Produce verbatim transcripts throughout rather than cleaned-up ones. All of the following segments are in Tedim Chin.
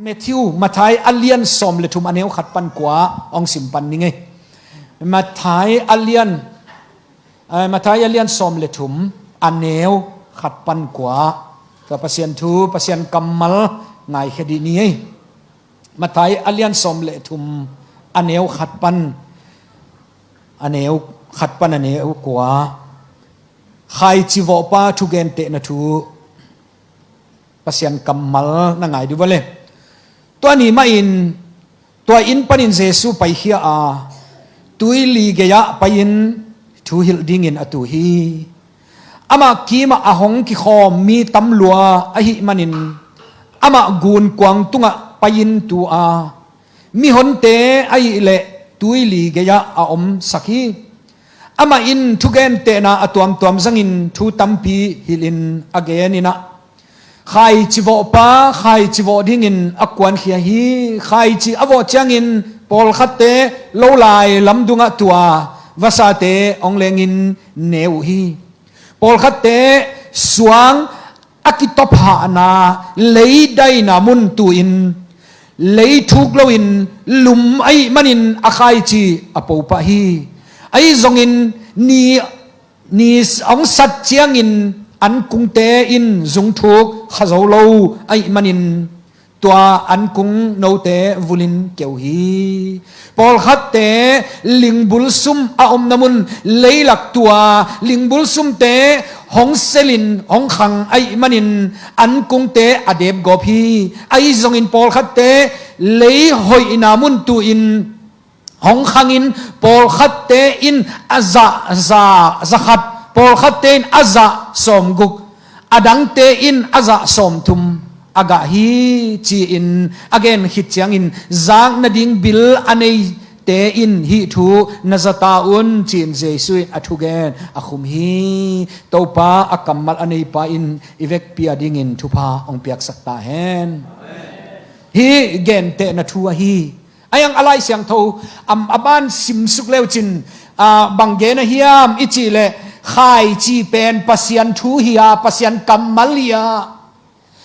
Matthew, Matthai a lian sawm le thum a neu khat pan kua hong sim pan ni ngei. Matthai a lian, eh, Matthai a lian sawm le thum a neu khat pan kua. Tua Pasian thu, Pasian kammal ngaikhia dih ni ngei. Matthai a lian sawm le thum a neu khat pan, a neu khat pan a neu kua. Khaici vawhpa thugentehna thu. Pasian kammal na ngai dih vua le. Tua ni mahin tua inn panin Jesu paikhia a, tuili gei-ah pai-in thu hilh dingin a tu hi. Amah kimah a hong kikhawm mi tam lua ahih manin amah gunkuang tungah pai-in tu a, mihonte ahih leh tuili gei-ah a omsak hi. Amah in thugentehna a tuamtuam zangin thu tampi hilhin a genin ah, khaici vawhpa khaici vawh dingin a kuankhia hi. Khaici a vawh ciangin pawlkhatte lo lai lamdungah tua vasate hong lengin ne uh hi. Pawlkhatte suang a kitophahna leidaina mun tu-in lei thuk loin lum ahih manin a khaici a popah hi. Ahi zongin ni, ni hong sat ciangin ankungte in zung thuk kha zo lo ahih manin tua ankung note vulin keu hi. Pawlkhatte lingbulsum a omna mun leilak tua lingbulsumte hong selin hong khang ahih manin ankungte a depgawp hi. Ahi zongin pawlkhatte lei hoihna mun tu-in hong khangin pawlkhatte in a zah za, za khat, pawlkhatte in a zah sawmguk, a dangte in a zah sawmthum a gah hi, ci-in a gen khit ciangin zak nading bil a neite in hih thu na za ta un, ci-in Jesu in a thugen a khum hi. Topa a kammal a neipa in i vekpi a dingin thupha hong piaksak ta hen. Hih gentehna thu ahi. Ahi zongin a Lai Siangtho a, a ban simsuk leucin, a, bang gen a hiam i cih leh khaici pen Pasian thu hi a, Pasian kammal hi a.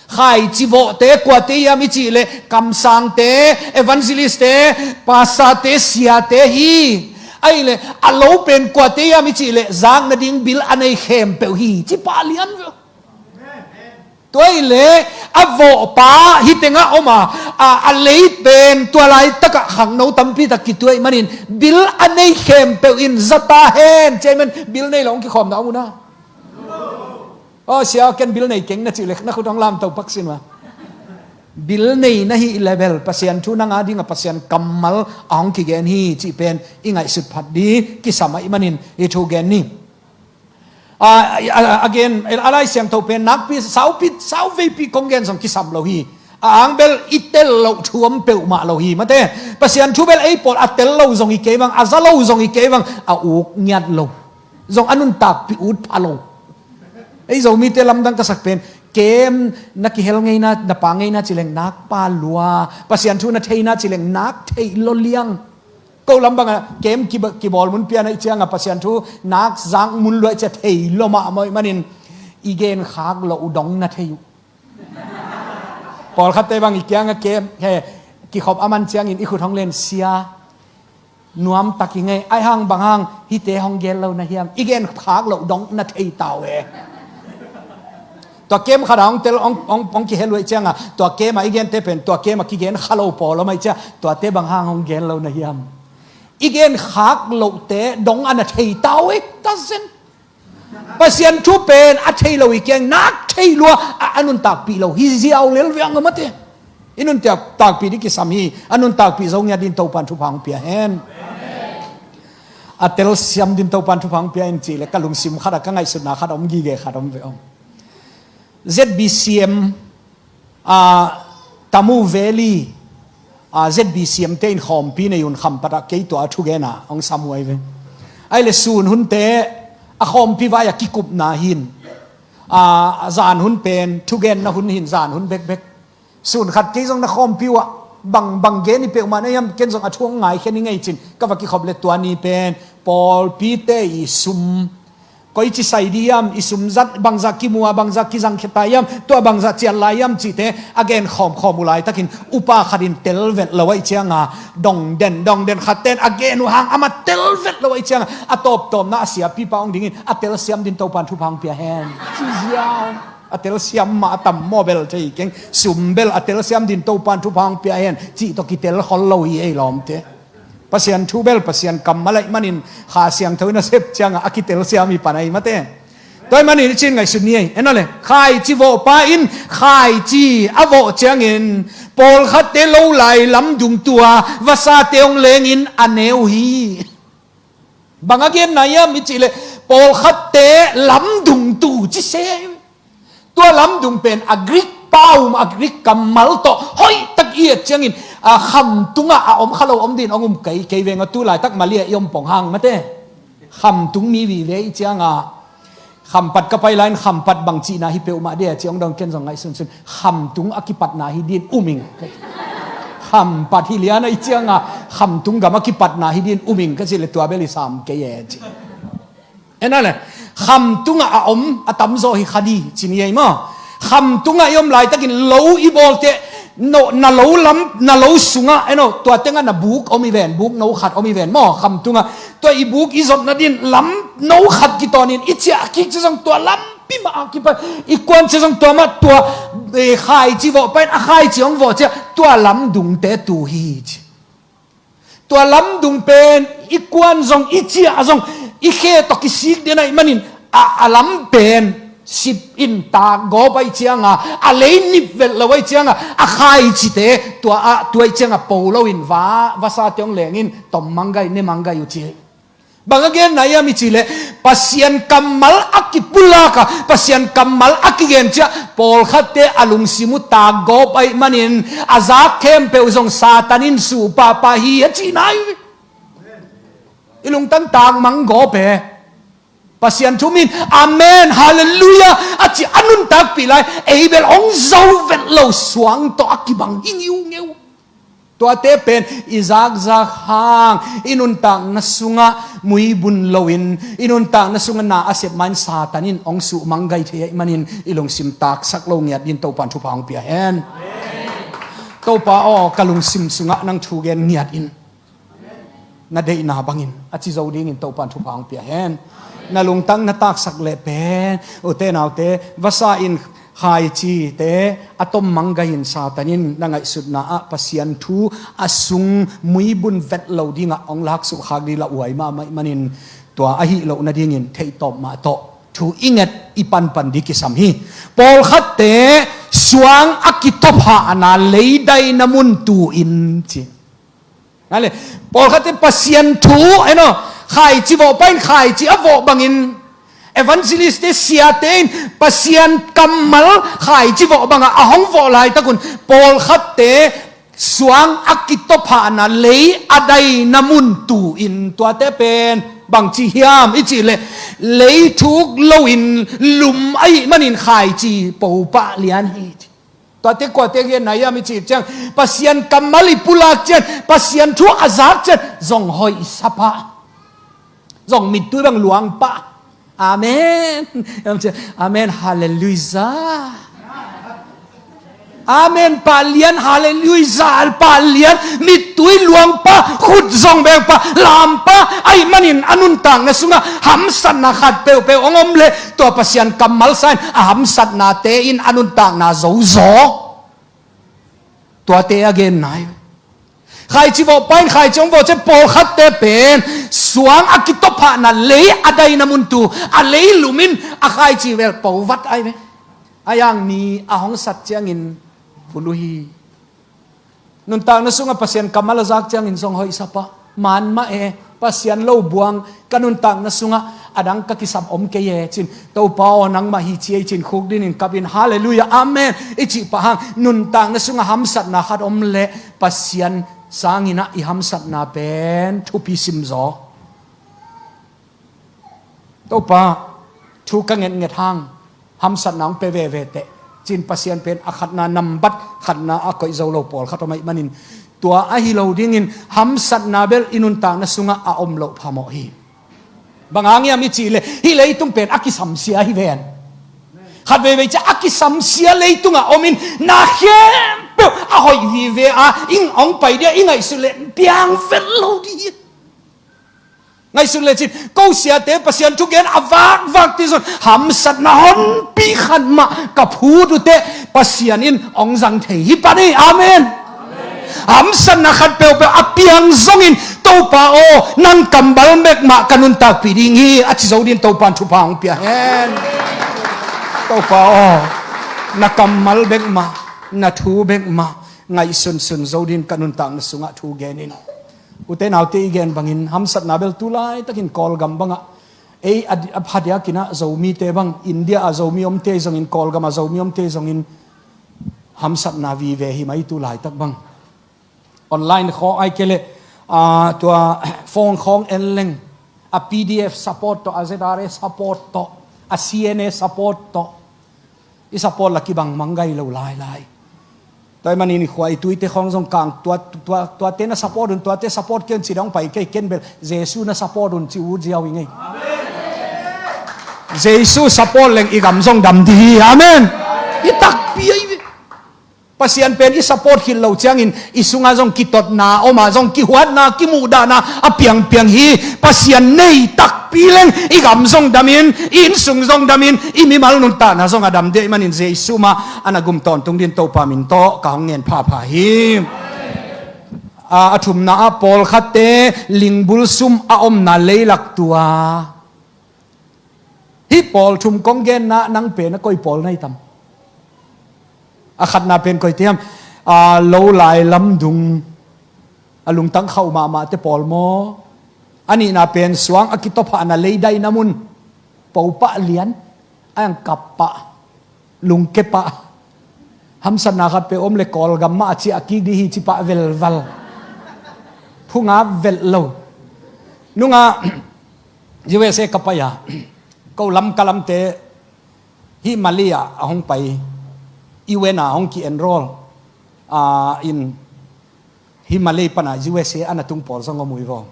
Khaici vawhte kuate hiam i cih leh kamsangte, evangelistte, pastorte, siate hi. Ahih leh a lo pen kuate hiam i cih leh zak nading bil a nei khempeuh hi. Ci pah lian ve. Tua ahih leh a vawhpa hih tengah om a, a, a lei pen tua laitakah khangno tampi tak kituah ahih manin bil a nei khempeuh in za ta hen, ci ahih man bil nei lo hong kikhawmna om uh na. Aw sia, ken bil nei keng na cih leh na khut hong lamto pak sin uh a. Bil nei na hih leh bel Pasian thu nang a dingah Pasian kammal a hong kigen hi cih pen i ngaihsut phat ding kisam ahih manin hih thu gen ni. A, a, a, a gen, a Lai Siangtho pen nakpi, saupi, sauveipi kong gen zong kisam lo hi. A ang bel i tel loh thu om peuhmah lo hi. Mate, Pasian thu bel ei pawl a tel lo zong hi kei bang, a za lo zong hi kei bang, a uk ngiat lo. Zong a nuntakpih ut pha lo. Ei Zomite lamdang ka sak pen, kem na kihel ngeina, na pa ngeina ci leng nakpa lua, Pasian thu na theina ci leng nak theih lo liang. Ko lam bangah kem kiba-, kibawl mun pian ahih ciangah Pasian thu nak zak mun lua ahih ciah thei lo mahmah ahih manin i gen khak loh uh dong na thei uh. Pawlkhatte bang i kiangah kem, he, kikhop a man ciangin i khut hong len sia. Nuam tak i ngei, ahi hang bang hang hihte hong gen lo na hiam. I gen khak loh dong na thei ta uh e. Tua kem khat a hong tel, hong, hong, hong kihel uh ahih ciangah tua kem a i gente pen tua kem a kigen kha lo pawl om ahih ciah tuate bang hang hong gen lo na hiam. I gen khak lohte dong a na thei ta uh e, ta zen. Pasian thu pen a thei lo i kiang nak thei lua a, a nuntakpih lo hi ziau lel viang a mate. I nuntakpih ding kisam hi, a nuntakpih zo ngiat ding Topan thupha hong pia hen. A telsiam ding Topan thupha hong pia hen cih leh ka lungsim khat a ka ngaihsutna khat a om gige khat a om ve om. Z B C M, a, Tamu Valley, a, Z B C M te in khawmpi nei un Khampat ah kei tua a thugen a hong sam huai ve. Ahih leh sun hunte a khawmpi vai a kikupna hin, a, zan hun pen thugenna hun hin zan hun bekbek. Sun khat kei zong na khawmpi uh ah bang, bang gen i peuhmah na hiam, ken zong a thu hong ngaikhia ni ngei cin ka va kikhop leh tua ni pen pawlpite i sum Koici sai di hiam, i sum zat bangzah kimu a, bangzah kizangkhia ta hiam, tua bangzah ciat lai hiam cihte a gen khawmkhawm uh laitakin upa khat in tel vet lo ahih cianga dongden dongden khat ten a gen uh hang amah tel vet lo ahih cianga a tawptawpna a siapipa hong dingin a telsiam din Topan thupha hong pia hen. Ci ziau. A telsiam mah a tam maw bel thei keng, sum bel a telsiam din Topan thupha hong pia hen cih tawh kitel khol lo hi ei lawmte. Pasian thu bel Pasian kammal ahih manin Kha Siangtho in a sep cianga a kitelsiam hi pan ahi mate. Tua ahih manin i cin ngaihsun ni ei. En aw le, khaici vawhpa in khaici a vawh ciangin pawlkhatte lo lai lamdung tua vasate hong lengin a neu hi. Bang a genna hiam i cih leh pawlkhatte lamdung tu ci se. Tua lamdung pen a Greek pau, a Greek kammal tawh hoihtak i et ciangin a khamtungah a om kha lo om din hong um kei, kei veng aw, tu laitak Malaysia i om pong hang mate. Khamtung mi vive i cianga khampat ka pai lai-in khampat bang cihna hi peuhmah dia ci hong dong ken zong ngaihsunsun. Khamtung a kipatna hi din um ing. Khampat hi lian a i cianga khamtung gam a kipatna hi din um ing ka cih leh tua bel i sam kei e ci. En aw le, khamtungah a om a tamzaw hi kha di ci ni ei maw? Khamtungah i om laitakin lo i bawlte, no, na lo lam, na lo sungah, en aw, tua tengah na buk om hi ven, buk no khat om hi ven maw? Khamtungah tua i buk i zot nadin lam no khat kitawnin i ciah kik cia zong tua lampi mah a kipan i kuan cia zong tua mah tua, eh, khaici vawhpa in a khaici hong vawh cia tua lamdungte tu hi ci. Tua lamdung pen i kuan zong i ciah zong i khe tawh kisik den ahih manin a, a lam pen sip in tak gawp ahih cianga a lei nip velh lo ahih cianga a khaicite tua ah tua ahih cianga po loin va, vasate hong lengin tom manggai ne manggai uh ci hi. Bang a genna hiam i cih leh Pasian kammal a kipulak a, Pasian kammal a kigen ciah pawlkhatte a lungsim uh tak gawp ahih manin a zak khempeuh zong Satan in suh pahpah hi a cihna hi. I lungtang tak mang gawp e. Pasian thu min amen, halleluiah a ci a nuntakpih lai ei bel hong zo vet lo suang tawh a kibang hi ngiungeu. Tuate pen i zakzak hang i nuntakna sungah muibun loin i nuntakna sungah na a sep main Satan in hong suh manggai thei ahih manin i lungsim taksak lo ngiat din Topan thupha hong pia hen. Topa aw, ka lungsim sungah nang thu gen ngiat in. Na deihna bangin a ci zo dingin Topan thupha hong pia hen. Na lungtang na taksak leh pen ute naute vasa in khaicite a tom manggai in Satan in na ngaihsutna ah Pasian thu a sung muibun vet lo dingah hong laksuk khak dih lauhuai mahmah ahih manin tua ahi loh nadingin theihtawp mah tawh thu i nget i panpan dih kisam hi. Pawlkhatte suang a kitophahna leidaina mun tu in ci. Nale, pawlkhatte Pasian thu, eno, khaici vawhpa in khaici a vawh bangin, evangelist te siate in Pasian kammal khaici vawh bangah a hong vawh laitakun pawlkhatte suang a kitophahna lei a daina mun tu in tuate pen bangci hiam i cih leh lei thuk loin lum ahih manin khaici po pah lian hi. Tuate kuate genna hiam i cih ciang Pasian kammal i pulak cian, Pasian thu a zak cian zong hoih sa pah, zong mittui bang luang pah. Amen. Amen. Halleluiah. Amen pah lian, halleluiah pah lian, mittui luang pah, khut zong beng pah, lam pah ahih manin a nuntakna sungah hamsatna khat peuhpeuh hong om leh tua Pasian kammal sa in a hamsatnate in a nuntakna zo zaw. Tuate a genna hi. Khaici vawhpa in khaici hong vawh cian pawlkhatte pen suang a kitophahna lei a daina mun tu a lei lum in a khaici vel po vat ahi ve. A yang ni a hong sat ciangin vulu hi. Nuntakna sungah Pasian kammal a zak ciangin zong hoih sa pah. Man mah e, Pasian lo buang ka nuntakna sungah a dang ka kisap om kei e cin, Topa aw nangmah hi ci ei cin khuk dinin kap in halleluiah, amen i cih pah hang nuntakna sungah hamsatna khat om leh Pasian sangin ah i hamsatna pen thupi simzaw. Topa, thu ka ngetnget hang hamsatna hong pia veve teh cin Pasian pen a khatna nambat khatna a koih zo lo pawlkhat om ahih manin tua ahi lo dingin hamsatna bel i nuntakna sungah a om loh phamawh hi. Bang hang hiam i cih leh hih leitung pen a kisamsia hi ven. Khat veivei ciang a kisamsia leitungah omin na khempeuh a hoih vive a, ing hong pai dia i ngaihsut leh piang vet lo dih hi. Ngaihsun lecin ko siate Pasian thugen a vakvak ti zon hamsatna honpi khat mah ka phut uh teh Pasian in hong zang thei hi pan ei. Amen. Hamsatna khat peuhpeuh a piang zongin Topa aw, nang kammal bek mah ka nuntakpih ding hi a ci zo din Topa in thupha hong pia hen. Topa aw, na kammal bek mah, na thu bek mah ngaihsunsun zo din ka nuntakna sungah thu genin. Ute naute i gen bangin hamsatna bel tu laitakin Kawlgam bangah ei a, a phadiakinah Zomite bang, India a Zomi omte zongin, Kawlgam a Zomi omte zongin hamsatna vive hi mai tu laitak bang. Online khawng ai kei leh, ah, tua phone khawng en leng a P D F support tawh, a Z R A support tawh, a C N A support tawh i support la kibang mang gai lo lailai. Tua i manin i khua i tuite khawng zong kang tua, tua, tuate na support un, tuate support kei un ci dong pai kei, ken bel Jesu na support un ci ut ziau i ngei. Jesu support leng i gam zong dam dih hi. Amen. I takpi ahi ve. Pasian pen i support khit lo ciangin i sungah zong kitotna om a, zong kihuatna, kimuhdahna a piangpiang hi. Pasian nei takpi leng i gam zong damin, i innsung zong damin, i mimal nuntakna zong a dam dih ahih manin Jesu mah a na gum tawntung din Topa min tawh ka hong ngen phapha hi. A, a thumna ah pawlkhatte lingbul sum a omna leilak tua. Hih pawl thum kong genna nang pen a koi pawl na hi tam? A khatna pen koi te hiam? A, lo lai lamdung a lungtang khauh mahmahte pawl maw? A nihna pen suang a kitophahna leidaina mun, popah lian a ang kappah, lungkepah. Hamsatna khat peuh om le Kawlgam mah a ciah kik dih hi cipah velval. Phungap velh lo. Nungah U S A ka pai a, ko Lamka lamte hih Malay ah a hong pai, U N a hong ki-enroll, ah, in hih Malay pana U S A a na tung pawl zong om uh hi vaw.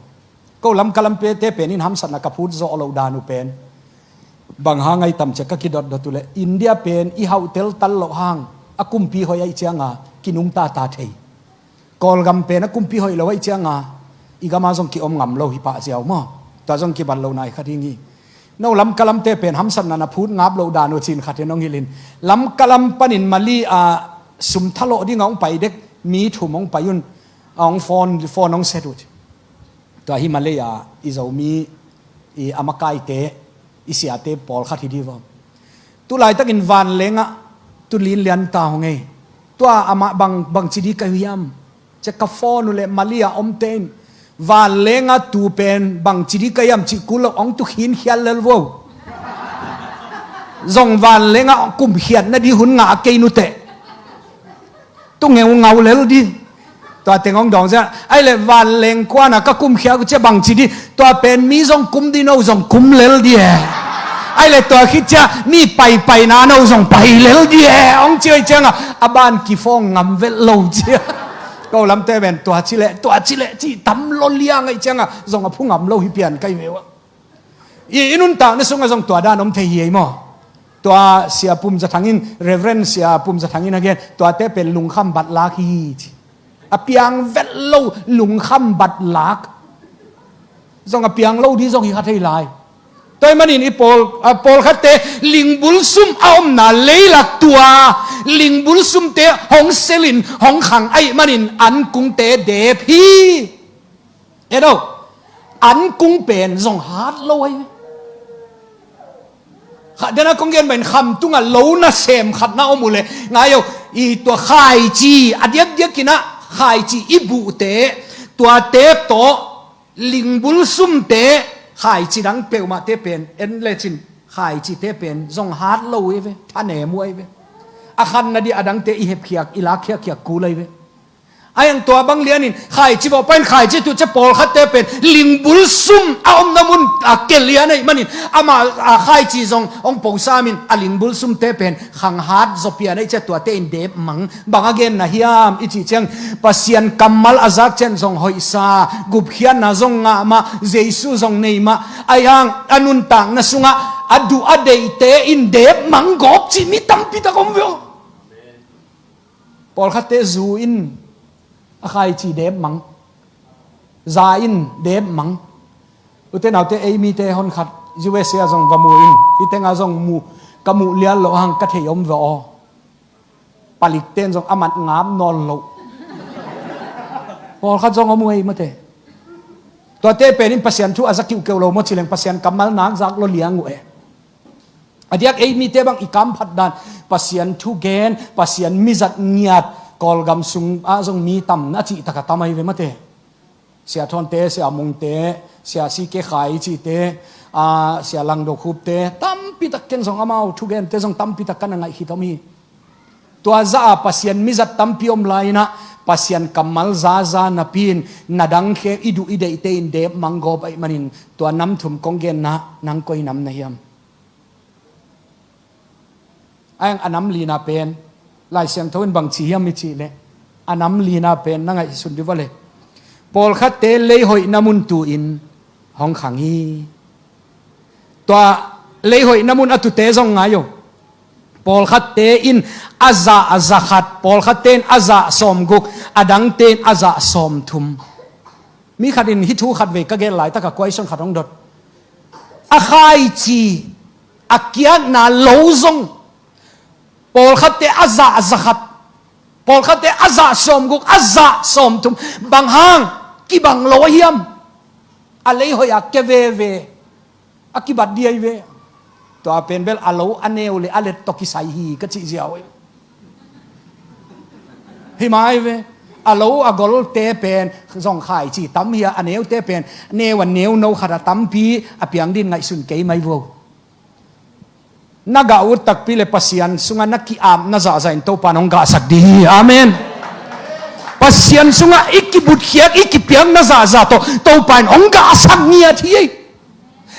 Ko Lamka lamte pen in hamsatna ka phut zawh loh dan uh pen bang hang ai tam cia ka kidotdot uh leh India pen i hauh teltal loh hang a kumpi hoih ahih cianga kinungtata thei. Kawlgam pen a kumpi hoih lo ahih cianga i gama zong kiom ngam lo hi pah ziau maw? Tua zong kibat lohna hi kha ding hi. No Lamka lamte pen hamsatna na phut ngap loh dan uh cin khat in hong hilhin. Lamka lam panin Malay a sum thalawh ding a hong pai dek mi thum hong pai un, a hong phone, phone hong set uh ci. Tua hih Malay a i Zomi, i a makaite, i siate pawlkhat hi dih vaw. Tu laitakin vanlengah tu linlian ta hong ei. Tua amah bang, bangci dih ka hiam? Cia ka phone uh leh Malay a omte in vanlengah tu pen bangci dih ka hiam cih kul loh hong tu khinkhiat lel vo. Zong vanlengah kumkhiatna dih hun ngah a kei nuteh. Tu ngeungau lel dih. Tua teng hong dawng cia, ai le vanleng kuana ka kumkhia uh cia bangci dih. Tua pen mi zong kum dih, no zong kum lel dih e. Ai le tua khit cia mi paipaina no zong pai lel dih e. Hong ci uh ahih cianga a ban kiphone ngam velh lo cia. Ko lamte ven tua ci leh, tua ci leh ci tam lo liang ahih cianga zong a phu ngam lo hi pian kai ve uh. I, i nuntakna sungah zong tua dan om thei hi ei maw? Tua Sia Pum Za Thang in, Reverend Sia Pum Za Thang in a gen, tuate pen lungkham batlak hi ci. A piang velh lo lungkham batlak. Zong a piang lo dih zong hi kha thei lai. Tua ahih manin i pawl, a pawlkhatte lingbul sum a omna leilak tua, lingbul sumte hong selin hong khang ahih manin ankungte dep hi. Edo, ankung pen zong hat lo ahi. Kha dena kong gen mahin khamtungah lo nasem khatna om uh leh ngai o, i tua khaici a diakdiakinah khaici i buhte, tuate tawh lingbul sumte, khaici dang peuhmahte pen en lecin khaicite pen zong hat lo uh ahi ve, thanem uh ahi ve. A khanna dih a dangte i hepkhiak, i lakkhiakkhiak kul ahi ve. A yang tua bang lianin khaici vawh pain khaici tuh cia pawlkhatte pen lingbul sum a omna mun a ke lian ahih manin amah a khaici zong hong posamin a lingbul sumte pen khanghat zaw pian ahih cia tuate in dep mang. Bang a genna hiam i cih ciang Pasian kammal a zak cian zong hoihsa, gupkhiatna zong ngah mah, Jesu zong nei mah. Ahi hang a nuntakna sungah a duh a deihte in dep mang gawp cih mi tampi tak om ve aw. Pawlkhatte zu in a khaici dep mang, za in dep mang. Ute naute, ei mite honkhat U S A ah zong va mu in, hih tengah zong mu, ka muh lian loh hang ka thei om ve aw. Palikte in zong a mat ngap nawn loh pawlkhat zong om uh ei mate. Tuate pen in Pasian thu a za kiuhkeuh lo maw ci leng Pasian kammal nak zak lo liang uh e. A diak ei mite bang i kam phat dan Pasian thu gen, Pasian mizat ngiat, Kawlgam sung ah zong mi tam na cih tak a tam ahi ve mate. Sia Thawnte, Sia Mungte, Sia C K Khai cihte, a, Sia Langdo Khupte, tampi tak ken zong amau thugente zong tampi tak ka na ngaih khit om hi. Tua za a Pasian mizat tampi om lai-in ah Pasian kammal zaza napi-in na dang khe i duh i deihte in dep mang gawp ahih manin tua nam thum kong genna nang koi nam na hiam? A yang a nam lina pen Lai Siangtho in bang ci hiam i cih leh, a nam lina pen na ngaihsun dih va le. Pawlkhatte lei hoihna mun tu-in hong khang hi. Tua lei hoihna mun a tute zong ngai uh. Pawlkhatte in a zah a za khat, pawlkhatte in a zah sawmguk, a dangte in a zah sawmthum. Mi khat in hih thu khat vei ka gen laitak a question khat hong dot. A khaici a kiatna lo zong pawlkhatte a zah a za khat, pawlkhatte a zah sawmguk, a zah sawmthum. Bang hang kibang lo a hiam? A lei hoih a ke veve a kibat dih ahi ve. Tua pen bel a lo a neu le a let tawh kisai hi ka cih ziau hi. Hi mai ve. A lo a golte pen zong khaici tam hi a, a neute pen neu a neu no khat a tampi a piang din ngaihsun kei mai vo. Na gah ut takpi le Pasian sungah na ki-ap na zahzah in Topa in hong gahsak dih hi. Amen. Pasian sungah i kibutkhiat i kipiak na zahzah tawh Topa in hong gahsak ngiat hi.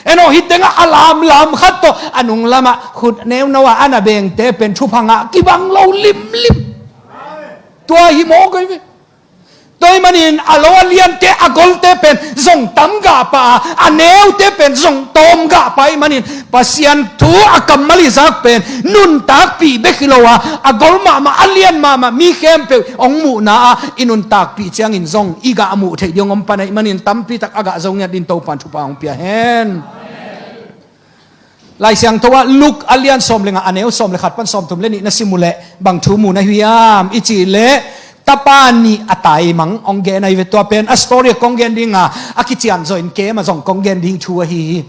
En aw, hih tengah a lamlam khat tawh a nung lamah khut neuno ah a na bengte pen thupha ngah kibang lo limlim. Tua hi mawk ahi ve. Tua ahih manin a lo a liante a golte pen zong tam gah pah a, a neute pen zong tawm gah pah ahih manin Pasian thu a kammal i zak pen nuntakpih bek hi lo a, a gol mahmah, a lian mahmah, mi khempeuh hong muhna ah i nuntakpih ciangin zong i gah muh theih ding hong om pan ahih manin tampi tak a gah zo ngiat din Topa in thupha hong pia hen. Lai Siangtho ah Luke a lian sawm le nga, a neu sawm le khat pan sawmthum le nih na sim uh leh bang thu mu na hiam i cih leh tapa nih a taimang hong gen ahi ve. Tua pen a story a kong gen ding a, a kician zaw in kem a zong kong gen ding thu ahi hi.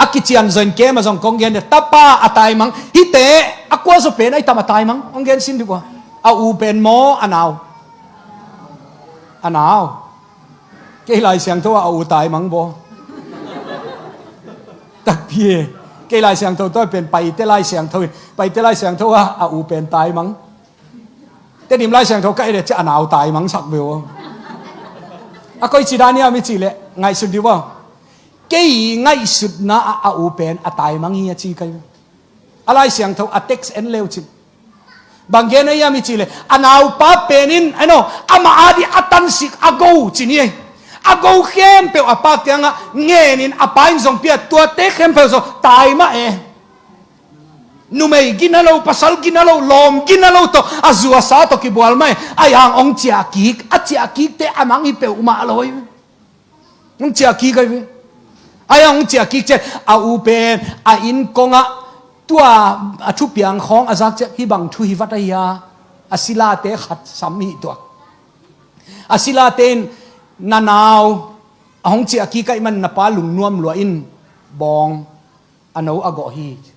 A kician zaw in kem a zong kong gen ding, tapa a taimang. Hihte a kua zaw pen ahi tam a taimang hong gen sin dih uh a. A u pen maw, a nau? A nau. Kei Lai Siangtho ah a u taimang baw. Takpi e. Kei Lai Siangtho tawh pen Paite Lai Siangtho in, Paite Lai Siangtho ah a u pen taimang. Tedim Lai Siangtho ka et leh cia a nau taimang sak beu. A koi ci dan hiam i cih leh ngaihsut dih baw. Kei ngaihsutna ah a u pen a taimang hi a ci kai. A Lai Siangtho a text en leu cin. Bang gen ahi hiam i cih leh a naupa pen in, aino, amah a dih a tansik a go cin hi. A go khempeuh a pa kiangah ngenin a pa in zong pia, tuate khempeuh zong tai mah e. Numei gina lo, pasal gina lo, lawm gina lo tawh a zu a sa tawh kibual mah e. Ahi hang hong ciah kik, a ciah kikte a mang hi peuhmah lo hi. Hong ciah kik ahi ve. Ahi hong ciah kik ciat a u pen a inn kongah tua a thupiang khawng a zak ciat hih bang thu hi vat ahi a, a silate khat sam hi tuak. A silate in na nau a hong ciah kik ahih man na pa lungnuam lua in bawng a no a gawh hi.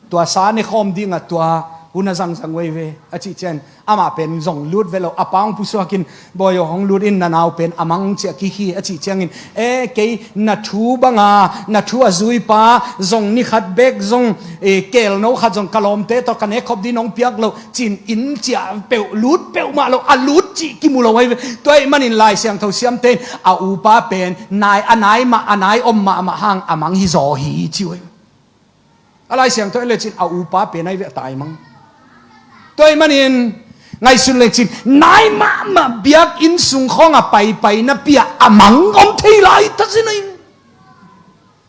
Tua sa ne khawm dingah tua Hun a zangzang wei ve a cih ciangin amah pen zong lut ve lo, a pa hong pusuakin, "Bawi aw, hong lut in, na nau pen a mang ciah kik hi," a cih ciangin, "E, kei na thu banga, na thu a zuipa zong ni khat bek zong, e, kelno khat zong ka lawmte tawh ka nek khop ding nong piak lo," ci-in inn ciah peuh, lut peuhmah lo, a lut cih kimu lo ahi ve. Tua ahih manin Lai Siangtho siamte in a upa pen nai, a nai mah, a nai om mahmah hang a mang hi zaw hi ci uh ahi ve. A Lai Siangtho en lecin a upa pen ahi ve a taimang. Tua ahih manin ngaihsun lecin nai mahmah biakinn sung khawng a paipai napi-a a mang om thei lai ta sin ahi.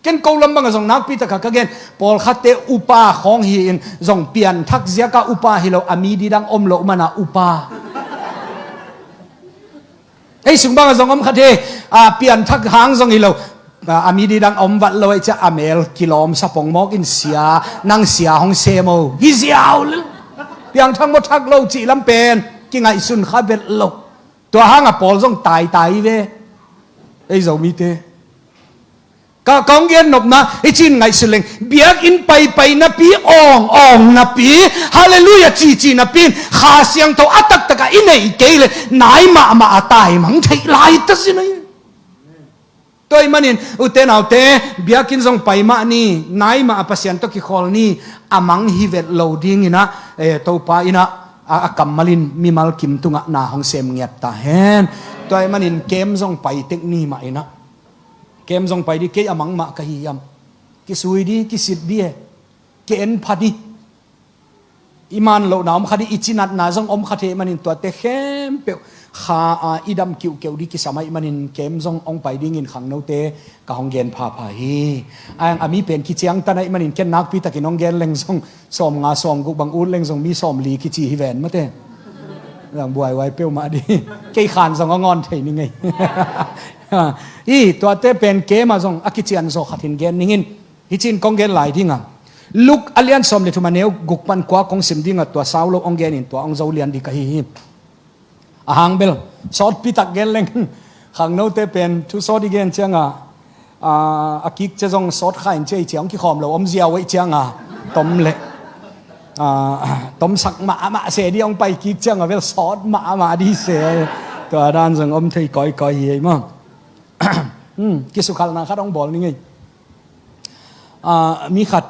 Ken ko lam bangah zong nakpi takah ka gen, pawlkhatte upa khawng hi-in zong pianthak ziaka upa hi lo, a mi didang om loh mana upa. Ei sung bangah zong om khat hi, a, pianthak hang zong hi lo. A, a mi didang om vat lo ahih ciah a mel kilawm sapong mawk in, "Sia, nang sia hong sem o," hi ziau le. Piangthak maw thak lo cih lam pen kingaihsun kha vet lo. Tua hangah pawl zong taitai ve. Ei Zomite. Ka, ka hong gen nopna, i cin ngaihsut leng, biakinn paipai napi, awng awng napi, halleluiah cici napi in, Kha Siangtho a taktakah i neih kei leh, nai mahmah a taimang theih lai ta sin ahi. Tua ahih manin, ute naute, biakinn zong pai mah ni, nai mah a Pasian tawh kikhawl ni, a mang hi vet lo dinginah, eh, Topa innah, a, a kammal in mimal kim tungah na hong sem ngiat ta hen. Tua ahih manin, kem zong pai tek ni mah innah. Kem zong pai dih, kei a mang mah ka hi hiam? Kisui dih, kisit dih e. Ki-en pha dih. I man lohna om kha dih, i cinatna zong om kha thei manin tuate khempeuh kha a i dam kiuhkeuh dih kisam ahih manin kem zong hong pai dingin khangnote ka hong gen phapha hi. A, a mi pen kiciangtan ahih manin ken nakpi takin hong gen leng zong sawmnga sawmguk bang ut leng zong mi sawmli kici hi ven mate. Zang buaibuai peuhmah dih. Kei khan zong a ngawn thei ni ngei. I, tuate pen kema zong a kician zaw khat hin gen ningin. Hicin kong gen lai dinga. Luke a lian sawm le thum a neu guk pan kua kong sim dinga tua sau lo hong genin tua hong zo lian dih ka hi hi. A hang bel. Sawtpi tak gen leng. Khangnote pen thu sawt i gen cianga. A, a kik cia zong sawt kha in cia i cia hong kikhawm lo om ziau ei cianga. Tom le. A, tomsak mahmah se dih hong pai kik cianga bel sawt mahmah dih se. Tua dan zong om thei kawikawi hi ei maw. Hmm, kisukhalhna khat hong bawl ni ngei. A, mi khat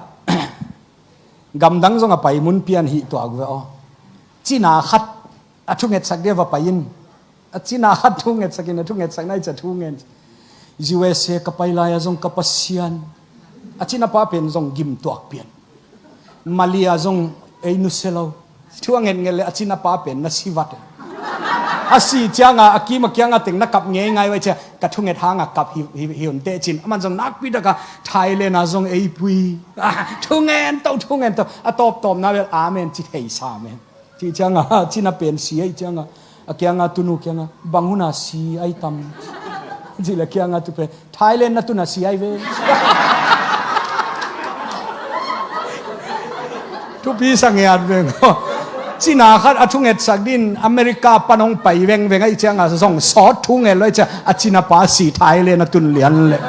gamdang zong a pai mun pian hih tuak ve aw. Cina khat a thungetsak dia va pai in. A cina khat thungetsak in, a thungetsak nai cia thungen. U S A ka pai lai-a zong ka Pasian. A cina pa pen zong gim tuak pian. Malia zong ei nusia lo. Thu a ngetnget le a cina pa pen na si vat. A si cianga a kim a kianga teng na kap ngeingai vai cia ka thunget hanga kap hi, hi, hi un teh cin. Aman zong nakpi taka Thailand a zong ei pui. Ah, thungen to, thungen to. A tawptawpna bel amen ci thei sa men. Ci cianga, cina pen si ei cianga. A kianga tunu kianga, bang huna si ai tam. Ci le kianga tu pen, Thailand na tuna si ai ve. Thupi sa ngiat veng. Cina khat a thungetsak din, America pan hong pai vengveng ai cianga, zong sawt thunget lo ai cia, a cina pa si Thailand na tun lian le.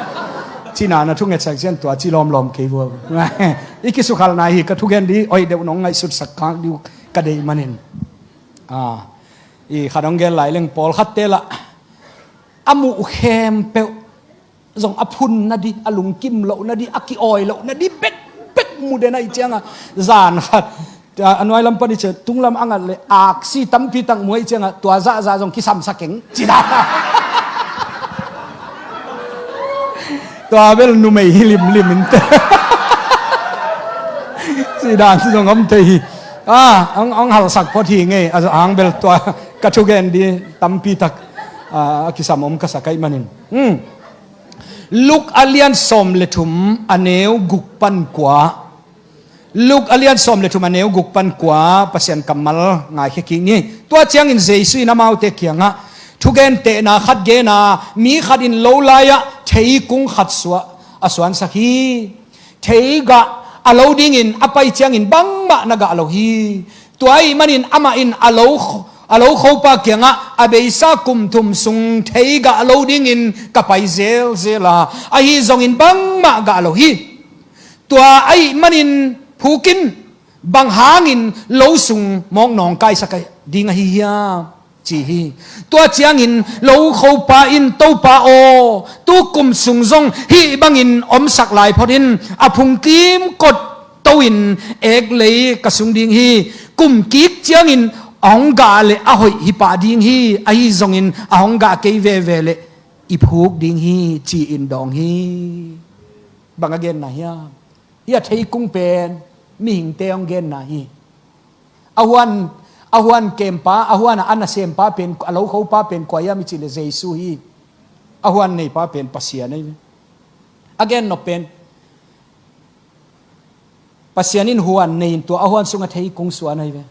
Cina na thungetsak cian tua ci lawmlawm kei vua. I kisukhalhna hi ka thugen dih, oi deuh nong ngaihsutsak khak dih uh ka deih manin. A, i khat hong gen lai leng pawlkhatte lah a muh khempeuh zong a phun nadih, a lungkim loh nadih, a ki-awi loh nadih bekbek mu den ahih cianga zan khat. A, a nuai lam pan i cia tunglam a ngat le aksi tampi tak mu ahih cianga tua zahzah zong kisamsa keng. Cina. Tua bel numei hi limlim in te. Sidan si zong om thei hi. A, ang, ang halsak phot hi ngei. A, ang bel tua ka thugen dih tampi tak, a, a kisam om ka sa kaih manin. Hmm. Luke a lian sawm le thum a neu guk pan kua. Luke a lian sawm le thum a neu guk pan kua Pasian kammal ngaikhia kik ni. Tua ciangin Jesu in amaute kiangah thugentehna khat gena mi khat in lo lai-ah theikung khat suah a suansak hi. Theigah a lo dingin a pai ciangin bangmah na gah lo hi. Tua ahih manin amah in a lo, a lo khopa kiangah a beisa kum thum sung theigah a lo dingin ka pai zelzel a, ahi zongin bangmah gah lo hi. Tua ahih manin phukin Bang hangin lo sung mawk nawngkaisak ding ahi hiam? Ci hi. Tua ciangin lo khopa in, Topa aw, tu kum sung zong hih bangin omsak lai phot in, a phung kimkot to-in ek lei ka sung ding hi. Kum kik ciangin a hong gah le a hoih hi pah ding hi. Ahi zongin a hong gah kei veve le i phuk ding hi, ci-in dawng hi. Bang a genna hiam? Hih a theikung pen mihingte hong genna hi. A huan, a huan kempa, a huan a nasempa pen, a lokhopa pen kua hiam i cih leh Jesu hi. A huan neipa pen Pasian ahi ve. A gennop pen Pasian in huan nei-in tua a huan sungah theikung suan ahi ve.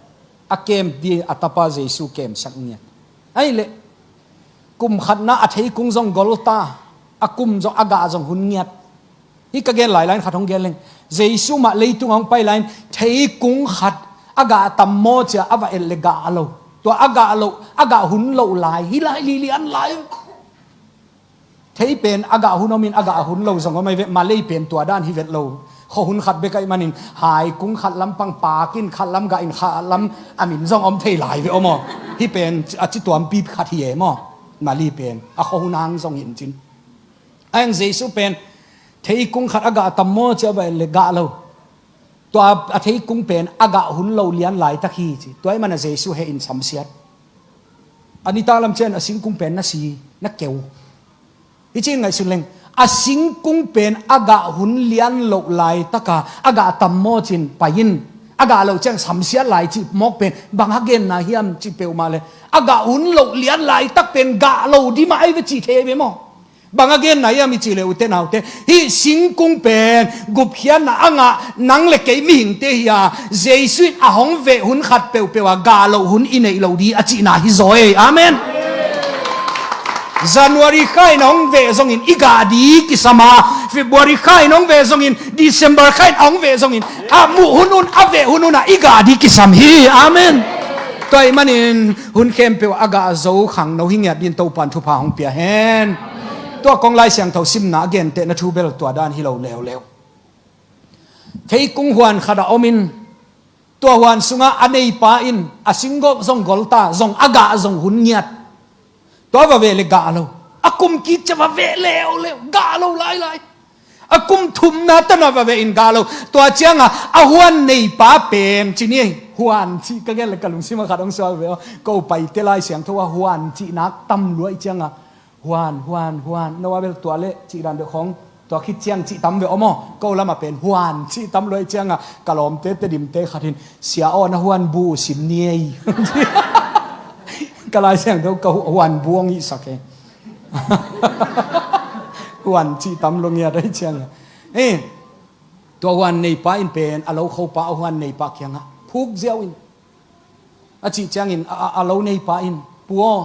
A kem ding a tapa Jesu kemsak ngiat. Ahih leh kum khatna a theikung zong gol ta, a kum zong, a gah zong hun ngiat. Hih ka gen lai lai-in khat hong gen leng. Jesu mah leitung a hong pai lai-in theikung khat a gah tam maw ci-a a va et le gah lo. Tua a gah lo, a gah hun loh lai hi lai, lilian lai. Thei pen a gah hun om in, a gah hun lo zong om ahi ve. Malay pen tua dan hi vet lo. Khua hun khat bek ahih manin haikung khat lam pang paak in, khat lam gah in, khat lam a min zong om thei lai ve om aw. Hih pen a ci tuampi khat hi e maw. Malay pen a khua hun hang zong hi in cin. Ahih hang Jesu pen theikung khat a gah tam maw ci-a va et le gah lo. Tua a theikung pen a gah hun loh lian laitak hi ci. Tua ahih manin Jesu heh in samsiat. A nitak lam ciang a singkung pen na si, na keu. Hih ci-in ngaihsun leng, a singkung pen a gah hun lian loh laitaka a gah tam maw ci-in pai in, a gah loh ciang samsiat lai cih mawk pen bang a genna hiam cih peuhmah le, a gah hun loh lian laitak pen gah lo ding mah ahi ve cih thei ahi ve maw. Bang a genna hiam i cih leh, ute naute, hih singkung pen gupkhiatna a ngah nang le kei mihingte hi-a, Jesu in a hong veh hun khat peuhpeuh ah gah loh hun i neih loh ding a cihna hi zaw ei. Amen. January kha in a hong veh zongin i gah ding kisam a, February kha in a hong veh zongin, December kha in a hong veh zongin, a muh hun un, a veh hun un ah i gah ding kisam hi. Amen. Tua ahih manin hun khempeuh a gah zo khangno hi ngiat dingin Topa'n thupha hong pia hen. Tua kong Lai Siangtho simna a gentehna thu bel tua dan hi lo leuleu. Theikung huan khat a om in, tua huan sungah a neipa in a singgawh zong gol ta, zong a gah zong hun ngiat. Tua va veh le gah lo. A kum kik ciang va veh leuleu, gah lo lailai. A kum thumna tan a va veh in gah lo. Tua ciangah a huan neipa pen ci ni ei. Huan cih ka gen le ka lungsim ah khat hong suak ve aw. Ko Paite Lai Siangtho ah huan cih nak tam lua ahih ciangah, huan, huan, huan. No a bel tua le cih dan deuh khong. Tua khit ciang cih tam ve om aw. Ko lamah pen huan cih tam lua ahih ciangah ka lawmte Tedim te khat in, "Sia aw, na huan bu uh sim ni ei." Ka Lai Siangtho ka hu-, huan bu hong hihsak hi. Huan cih tam lua ngiat ahih ciangah. Eh, tua huan neipa in pen a lokhopa, a huan neipa kiangah phuk ziau in. A cih ciangin a, a, a lo neipa in, "Pu aw,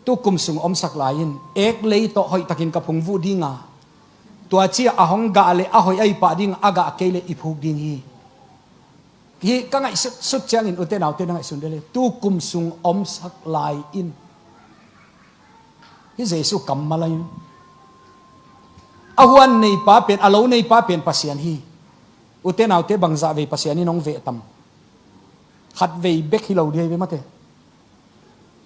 tu kum sung omsak lai in, ek lei tawh hoihtakin ka phung vuh ding a, tua ciang a hong gah le a hoih ahi pah ding a, a gah kei le i phuk ding hi." Hih ka ngaihsut sut ciangin ute naute na ngaihsun dih le, tu kum sung omsak lai in. Hih Jesu kammal ahi. A huan neipa pen, a lo neipa pen Pasian hi. Ute naute, bangzah vei Pasian in hong veh tam? Khat vei bek hi lo dih ahi ve mate.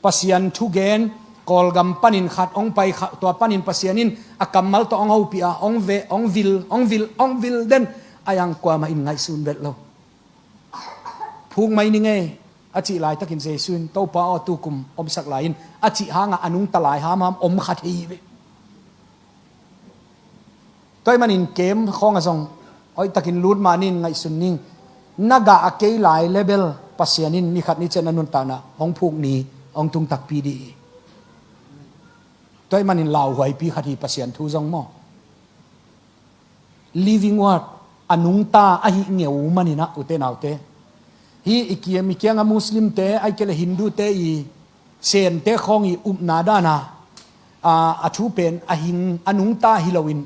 Pasian thugen, Kawlgam panin khat hong pai kha, tua panin Pasian in a kammal tawh hong hopih a, hong veh, hong vil, hong vil, hong vil den. Ahih hang kuamah in ngaihsun vet lo. Phuk mai ning ei, a cih laitakin Jesu in, "Topa aw, tu kum omsak lai in," a cih hangah a nungta lai hamham om kha thei hi ve. Tua ahih manin kem khawngah zong hoihtakin lut mah ni in ngaihsun ning. Na gah a kei lai le bel Pasian in ni khat ni ciang na nuntakna hong phuk ni hong tung takpi dih hi. Tua ahih manin lauhuaipi khat hi Pasian thu zong maw. Living word, a nungta ahi ngeu manin ah, ute naute. Hih i kiang, i kiangah Muslimte, ahih kei leh Hindute i Sente khawng i upna dana, a, a thu pen a hing, a nungta hi loin,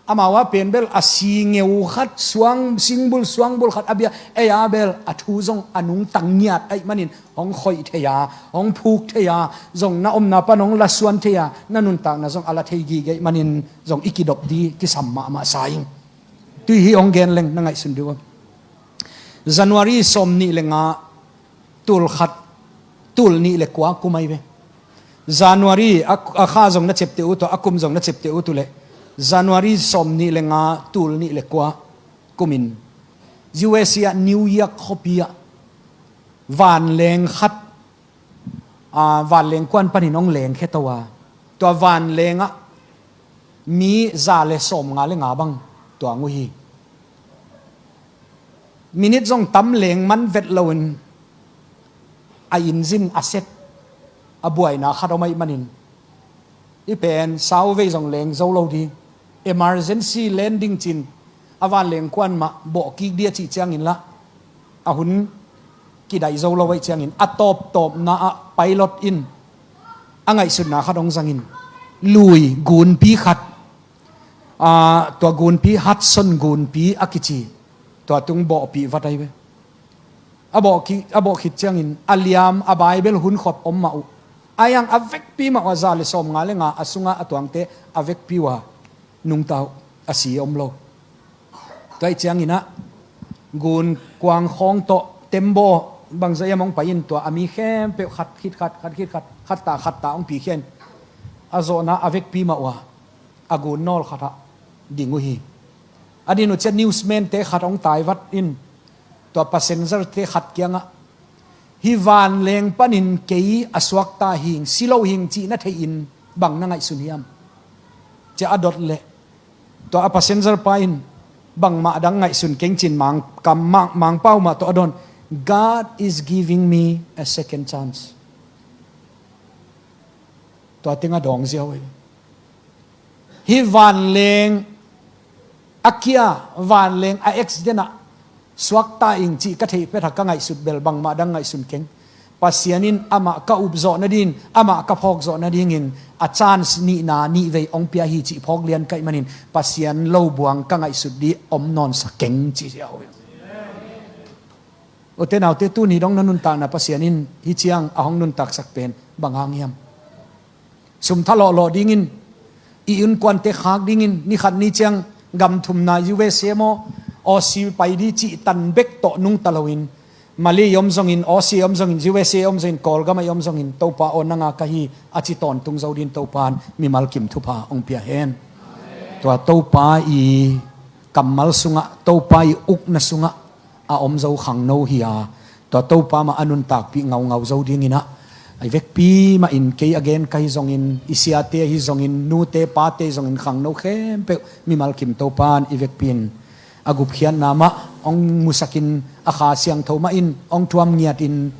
amau a pen bel a si ngeu khat, suang, singbul, suangbul khat a bia, ei a bel a thu zong a nungta ngiat ahih manin hong khoih thei a, hong phuk thei a, zong na omna pan hong lasuan thei a, na nuntakna zong a la thei gige ahih manin zong i kidop ding kisam mahmah sa ing. Tui hi hong gen leng na ngaihsun dih uh. January sawm nih le nga, tul khat, tul nih le kua kum ai ve. January a, a kha zong na ciapteh uh tawh, a kum zong na ciapteh uh tawh leh, January sawm nih le nga, tul nih le kua kumin U S A ah New York khuapi ah vanleng khat, aa, vanleng kuan panin hong lengkhia to a, tua vanleng ah mi za le sawm nga le nga bang tuang uh hi. Minute zong tam leng man vet loin a engine a set, a buaina khat om ahih manin, i pen sau vei zong leng zo lo ding. Emergency landing ci-in a vanleng kuan mah bawh kik ding a cih ciangin lah a hun kidaih zo lo ahih ciangin, a tawptawpna ah pilot in a ngaihsutna khat hong zangin, lui gunpi khat, aa, tua gunpi Hudson gunpi a kici, tua tung bawhpih vat ai ve. A bawh ki-, a bawh khit ciangin a liam, a Bible hun khop om mah uh. A yang a vekpi mah uh a, za le sawm nga le nga a sungah a tuangte a vekpi uh a, nungta uh, a si om lo. Tua ahih ciangin ah gun kuang khawng tawh tembaw bangzah hiam hong pai in, tua a mi khempeuh khat khit khat, khat khit khat, khat ta khat ta hong pikhia in, a zawhna a vekpi mah uh a, a gun nawl khat ah ding uh hi. A din uh ciang newsman te khat hong tai vat in, tua passenger te khat kiangah, "Hih vanleng panin kei a suakta hing, si lo hing cih na theih in bang na ngaihsun hiam?" ci-a a dot leh, tua a passenger pa in, "Bangmah dang ngaihsun keng," ci-in Mang, kam, Mang, Mangpau mah tawh a dawn, "God is giving me a second chance." Tua teng a dawng ziau hi. Hih vanleng a kia, vanleng a accident ah suakta ing cih ka theih phet a ka ngaihsut bel bangmah dang ngaihsun keng. Pasian in amah ka up zawh nading, amah ka phawk zawh nadingin a chance nihna nihvei hong pia hi cih phawk lian ka hih manin Pasian lo buang ka ngaihsut ding om nawn sa keng ci ziau hi. Ute naute, tuni dong na nuntakna Pasian in hih ciang a hong nuntaksak pen bang hang hiam? Sum tha lawhlawh dingin, i innkuante khak dingin, ni khat ni ciang gam thumna U S A maw, Aussie pai ding cih tan bek tawh nungta loin, Malay om zongin, Aussie om zongin, U S A om zongin, Kawlgam ah i om zongin, Topa aw, nang a ka hi a ci tawntung zo dingin Topa in mimal kim thupha hong pia hen. Tua Topa i kammal sungah, Topa i ukna sungah a om zo khangno hi a, tua Topa mah a nuntakpih ngaungau zo dingin ah, a i vekpi mah in, kei a gen ka hi zongin, i siate ahi zongin, nute pate zongin, khangno khempeuh mimal kim Topa in i vekpi in a gupkhiatna mah hong musakin, a Kha Siangtho mah in hong thuam ngiatin,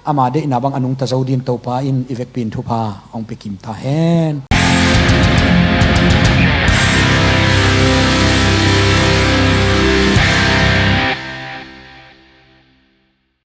ama deihna bang a nungta zo dingin Topa in i vekpi in thupha hong pia kim ta hen.